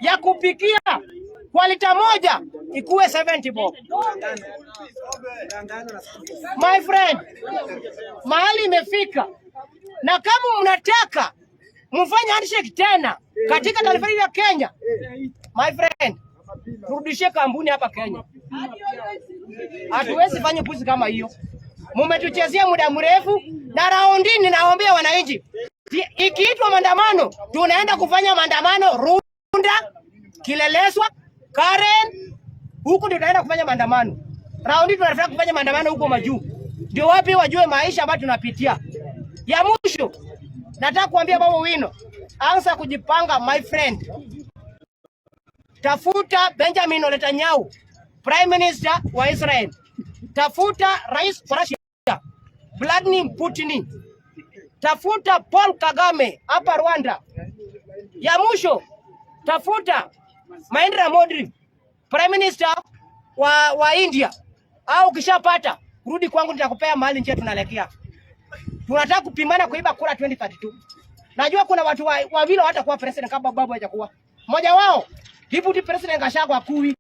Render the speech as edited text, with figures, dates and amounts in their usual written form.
Ya kupikia kwa lita 1 ikuwe 70 bob. My friend, mahali imefika, na kama mnataka mfanye handshake tena katika taifa hili la Kenya, my friend, turudishie kampuni hapa Kenya. Hatuwezi fanya puzi kama hiyo. Mumetuchezea muda mrefu, na raundi ninaombea wananchi, ikiitwa maandamano, tunaenda kufanya maandamano Runda, Kileleshwa, Karen, huku ndio tunaenda kufanya maandamano. Raundi tunataka kufanya maandamano huko majuu, ndio wapi wajue maisha ambayo tunapitia. Ya mwisho nataka kuambia Babu Owino, anza kujipanga, my friend. Tafuta Benjamin Netanyahu, Prime Minister wa Israel. Tafuta Rais wa Russia Vladimir Putin. Tafuta Paul Kagame hapa Rwanda. Ya mwisho tafuta Mahendra Modi, Prime Minister wa India. Au ukishapata rudi kwangu, nitakupea mahali njia tunaelekea. Tunataka kupimana kuiba kura 2032. Najua kuna watu wawili hawatakuwa president kama Babu hajakuwa. Mmoja wao Deputy President Gachagua kui.